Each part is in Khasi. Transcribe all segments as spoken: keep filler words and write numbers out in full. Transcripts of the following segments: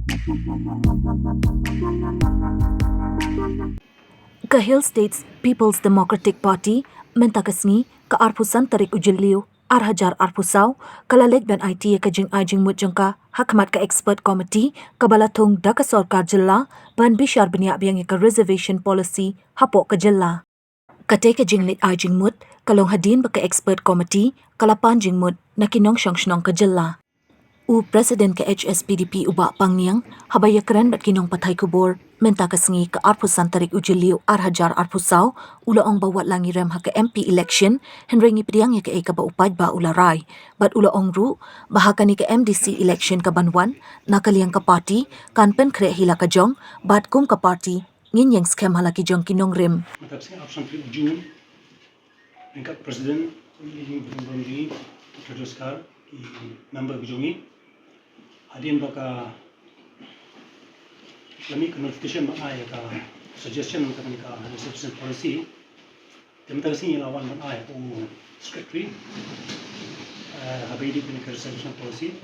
Ka Hill States People's Democratic Party mynta ka sngi ka arphew san tarik u Jylliew ar hajar arphew saw ka la leit ban aiti ïa ka jingai jingmut jong ka ha khmat ka expert committee kaba la thung da ka sorkar jylla ban bishar bniah biang ïa ka reservation policy hapoh ka jylla. Katei ka jingleit ai jingmut ka long hadien ba ka expert committee ka la pan jingmut na ki nongshong shnong ka jylla. U President ka H S P D P u Bah Pangniang haba ïakren bad ki nongpathai khubor mynta ka sngi ka arphew san tarik u Jylliew ar hajar arphew saw u la ong ba wat la ngi rem ha ka M P election, hynrei ngi pdiang ïa kaei kaba u paidbah u la rai. Bad u la ong ruh ba ha kane ka M D C election ka ban wan, na ka liang ka party kan pynkhreh hi la ka jong, bad kum ka party ngin ïeng skhem ha la ki jong ki nongrim. Mynta ka sngi arphew san tarik u June, ryngkat President, Ïing Brum Brum Ïing, Doctor Joskar, ki member ki jong ngi. Hadien ba ka la mih ka notification ban ai ka suggestion ka kane ka reservation policy. Te mynta ka sngi la wan ban ai u secretary, eh, haba ïadei bad ka reservation policy.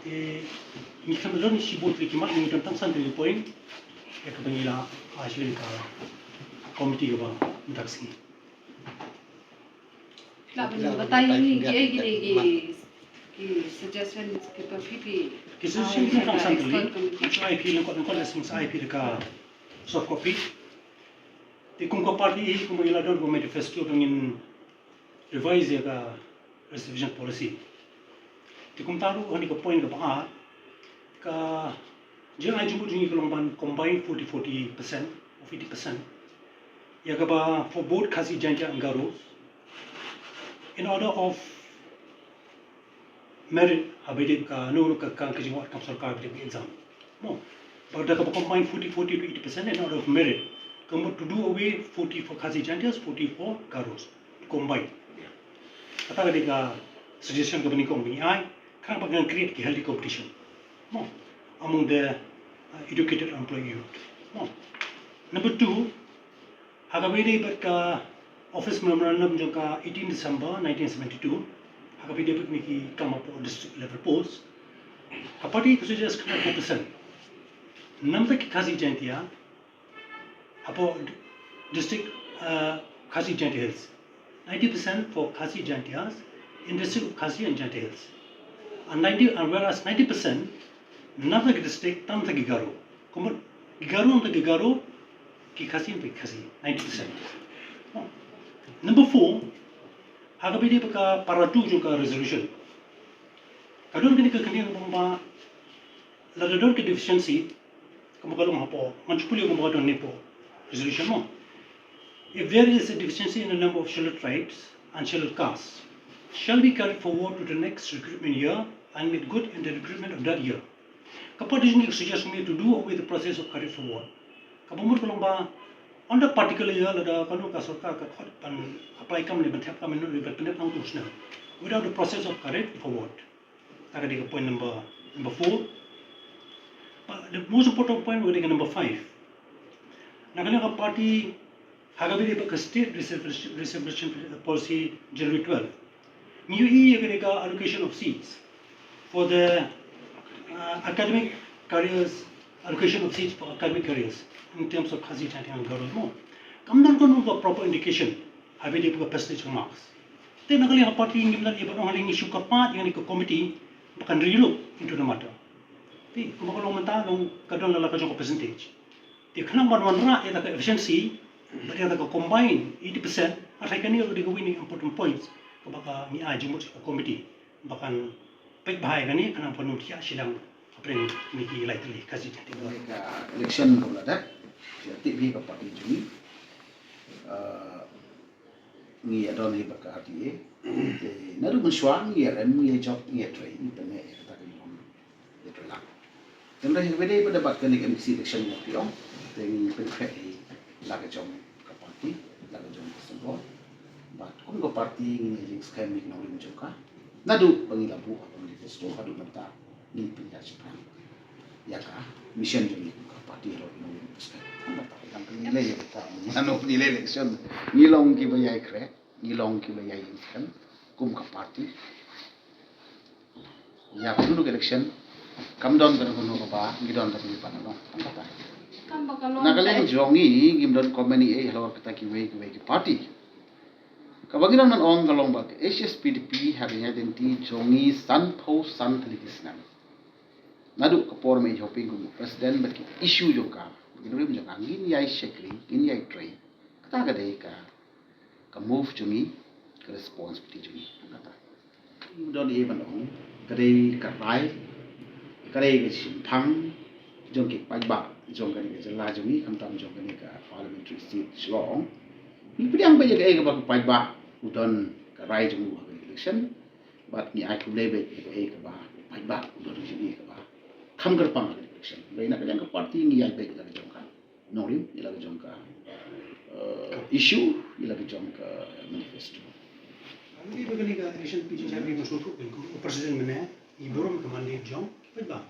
Te ngi khlem don shibun tylli ki mat, ngi don tang san tylli ki point ïa kaba ngi la ai sha ka committee kaba mynta ka sngi. Lah ban batai ïa ngi kiei kine ki, ki suggestion kiba phi, phi, ki suggestion ah, ki tang san tylli. Expert committee. Ngi ai phi lyngkot lyngkot, la sing sa ai phi da ka soft copy. Te kum ka party hi, kumba ngi la don ka manifesto ba ngin revise ïa ka reservation policy. Te kumta ruh ha kane ka point kaba ar, ka jingai jingmut jong ngi ka long ban combine forty forty percent of eighty percent ïa kaba for both Khasi, Jaintia and Garo in order of merit, haba ïadei bad ka, no, ka, ka, ka jingwad kam sorkar, haba ïadei bad exam. Mo, ba da kaba combine forty forty to eighty percent in order of merit. Ka mut to do away forty for Khasi Jaintias, forty for Garos. Combine. Kata ka dei ka suggestion kaba nyngkong ba ngi ai, khnang ba kan create ki healthy competition, mo, among the, uh, educated employed youth. Mo. Number two, ha kaba ïadei bad ka office memorandum jong ka eighteen December nineteen seventy-two, ha kaba ïadei bad kine ki kam hapoh district level post, ka party ka suggest kane four percent. Namar ki Khasi Jaintia hapoh d-, district, uh, Khasi Jaintia Hills, ninety percent for Khasi Jaintias in district of Khasi and Jaintia Hills. And ninety, and whereas ninety percent namar ki district, namar ki Garo. Ka mut ki Garo, namar ki Garo, ki Khasi, namar ki Khasi, ninety percent. Number four, ha kaba ïadei bad ka para two jong ka resolution, ka don kane ka khyndiat ba lada don ka deficiency, kumba ka long hapoh, ngan shu pule kumba ka don ne hapoh resolution, mo. If there is a deficiency in the number of scheduled tribes and scheduled castes, shall be carried forward to the next recruitment year and made good in the recruitment of that year. Ka party jong ngi ka suggest me to do away the process of carried forward. Kaba mut ka long ba on the particular year, lada kano ka sorkar ka khot ban apply kam ne ban thep kam ne ban pyndep nangtu u snem without the process of carried forward. Kata ka dei ka point number, number four. But the most important point ka dei ka number five. Na ka liang ka party, ha kaba ïadei bad ka State Reservation, Reservation Policy January twelve, ngi ïohi ïa ka dei ka allocation of seats for the, uh, academic careers, allocation of seats for academic careers in terms of Khasi, Jaintia and Garo, mo. Kam don kano ka proper indication ha kaba ïadei bad ka percentage marks. Te na ka liang ka party ngim don, ïa ba ngi shu kyrpad ïa kane ka committee ba kan relook into the matter. Te kumba ka long mynta, long ka don la la ka jong ka percentage. Te khnang ban wanrah ïa ka efficiency bad ïa ka combine eighty percent, hynrei kane ka dei kawei na ki important points kaba ka ngi ai jingmut sha ka committee ba kan peit bha ïa kane, khnang ban ym thiah shiliang hapdeng kine ki lai tylli ka jingtip. Kane ka election ruh la dep, te tip hi ka party jong ngi, uh, ngi ïa don hi bad ka R T A. Te naduh mynshuwa ngi ïa rem, ngi ïa jop, ngi ïa trei, ngi pyneh ïa kata ka jingong. Ïa trei lang. Te hynrei ha kaba ïadei bad kane ka M D C election, nga phi ong, te ngi pynkhreh hi la ka jong ka party, la ka jong ka symbol. Bad kum ka party ngi ïa jingskhem ïa ki nongrim jong ka. Naduh ba ngi la buh ha ka manifesto haduh mynta, ngi pynïaid shaphrang ïa ka mission jong ngi kum ka party halor ki nongrim. Tang ba tang ka ngi leh ïa kata, mano ngi leh election, ngi long kiba ïai khreh, ngi long kiba ïai skhem kum ka party. Ïa kano ka election, Kam don kano kano kaba ngi don kata ngi pan long. Kam kata. Na ka liang jong ngi ngim don comment ei ei halor kata kiwei kiwei ki party. Kaba ngi don ban ong ka long ba ka H S P D P ha ka ïaid lynti jong ngi sanphew san tylli ki snem. Naduh ka por Mei Hoping kum president bad ki issue jong ka, ki nongrim jong ka, ngin ïai shakri, ngin ïai trei. Kata ka dei ka, ka move jong ngi, ka responsibility jong ngi. Kata. Don ei ban ong, ka dei ka rai, ka dei ka shemphang jong ki paidbah jong kane ka jylla jong ngi, khamtam jong kane ka parliamentary seat Shillong. Ngi pdiang ba ïa kaei kaba ka paidbah u don ka rai jong u ha ka election. Bad ngi ai khublei bad ïa kaei kaba paidbah u don jong ngi kaba kham kyrpang ha ka election. Ba ïa na ka liang ka party ngi ïai bad ïa la ka jong ka nongrim, ïa la ka jong ka, eh, issue, ïa la ka jong ka manifesto. Ngi ba kane ka election pi jingshai ba ngi sngewthuh ba kum u president mynne i burom ka mandate jong paidbah.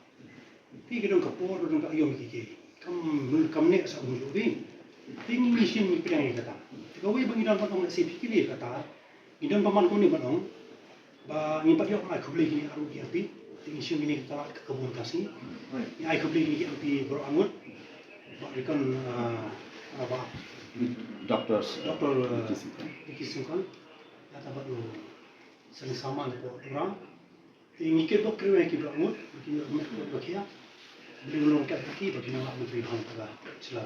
Phi ki don ka por, don ka aïom ki ki. Kam, kam ne sa un jubin. Phi ngi mission ngi pdiang ïa kata. Te kawei ba ngi don ban ong lehse phi ki leh kata. Ngi don ba man kumne ban ong. Ba ngi pat ïoh ai khublei kine arngut ki M P. Te ngi shim kine ki kala ka kabun ka sngi. Ngi ai khublei kine ki M P baroh arngut. Ba ri kon, ah, ah, ba Doctor, Doctor, ah, Vicky Singkon. Vicky Singkon. Kata ba u Seng Sama ne ko orang. Te ngi kyrpad kyrpad ki briew ngut, ki ngut ba khia. Bri ngut ka ki ba ki nang menteri hang ka sila.